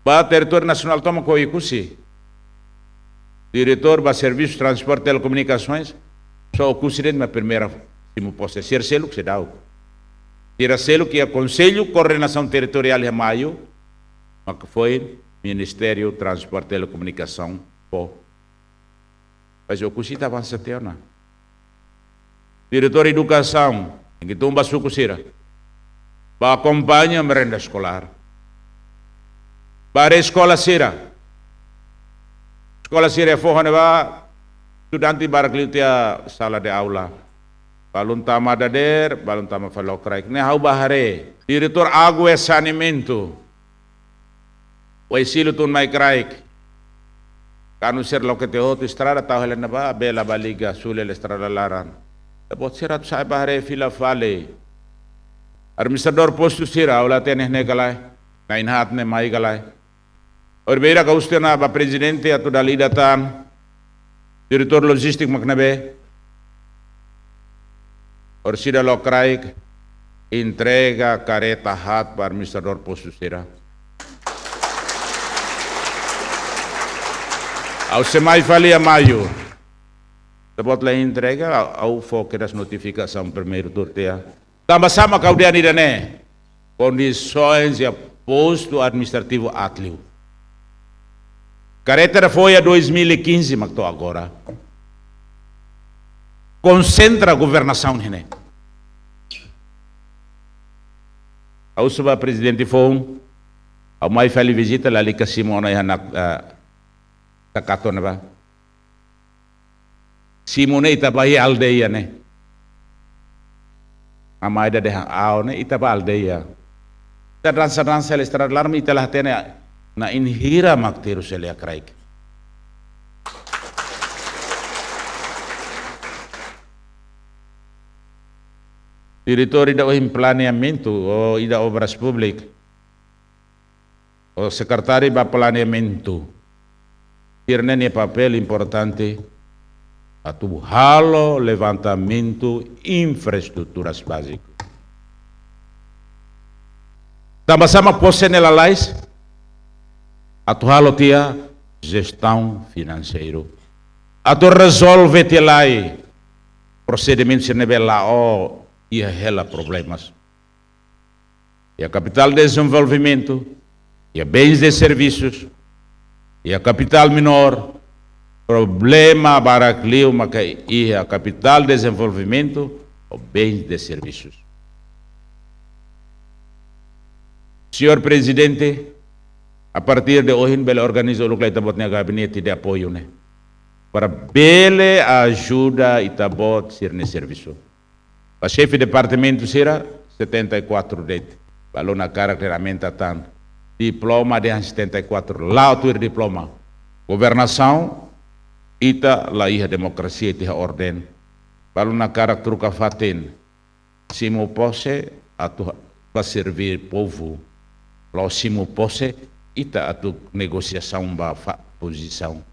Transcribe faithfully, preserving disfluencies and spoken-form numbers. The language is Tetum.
Ba territóriu nasionál tomak ho Oekusi. Diretór ba Servisu Transporte Telekomunikasoens, só Oekusi de'it mak primeira simu pose. Sira seluk seidauk. Sira seluk iha Konsellu Koordenasaun Territoriál iha Maiu, mak foin Ministériu Transporte Telekomunikasaun fó. Mas Oekusi ita avansa tiha ona. Diretór Edukasaun, tenke tun ba suku sira. Ba akompaña merenda eskolár. Ba haree eskola sira. Eskola sira foho ne'ebá, estudante barak liu tiha sala de aula. Balun tama dadeer, balun tama fali lokraik. Ne'e ha'u ba haree. Diretór Água e Saneamentu. Oesilu tun mai kraik. Kanu sira loke tiha hotu estrada, tau hela ne'ebá, bele ba liga, suli hela estrada laran. Ita-boot sira atu sa'e ba haree fila fali. Administradór postu sira, ha'u la hatene ne'e ka lae. Na'in-haat ne'e mai ka lae. Ohin beirak ha'u husu tiha ona ba prezidente atu dala ida tan. Diretór lojístika mak ne'ebé. Orsida lokraik entrega karreta haat ba administradór postu sira. Ha'u sei mai fali iha Maiu. Ita-boot la entrega, ha'u, ha'u fó kedas notifikasaun primeiru tuur tiha. Tanba sá mak ha'u dehan ida-ne'e. Kondisoens iha postu administrativu aat liu. Karreta ida foin iha dois mil e quinze mak to'o agora. Konsentra governasaun iha ne'e. Ha'u husu ba prezidente foun, ha'u mai fali vizita, lalika simu ona iha na, eh, Takato ne'ebá. Simu ne'e ita ba iha aldeia ne'e. Ama ida dehan aon ne'e ita ba aldeia. Ita dansa-dansa hela estrada laran, ita la hatene na'in hira mak terus hela iha kraik. Diretór ida ohin planeamentu, ou ida obras públikas, ou sekretáriu ba planeamentu. Sira-ne'e nia papél importante atu halo levantamentu infraestruturas báziku. Tanba sá mak pose ne'e lalais, atu halo tiha jestaun finanseiru. Atu rezolve tiha lai prosedimentu sira ne'ebé la'o iha hela problemas. Iha kapitál dezenvolvimentu, iha bens de servisus, iha kapitál minór, problema barak liu maka iha kapitál dezenvolvimentu ou bens de servisus. Señór Prezidente, a partir de ohin bele organiza uluk lai ita-boot nia gabinete de apoiu ne'e, para bele ajuda ita-boot sira-nia servisu. Ba xefe departamentu sira, setenta e quatro de'it. Balun hakarak dehan aumenta tan. Diploma dehan setenta e quatro, la'o tuir diploma. Governasaun, ita la iha demokrasia, ita iha orden. Balun hakarak troka fatin. Simu pose atu ba serve povu. La'ós simu pose ita atu negosiasaun ba fa-, pozisaun.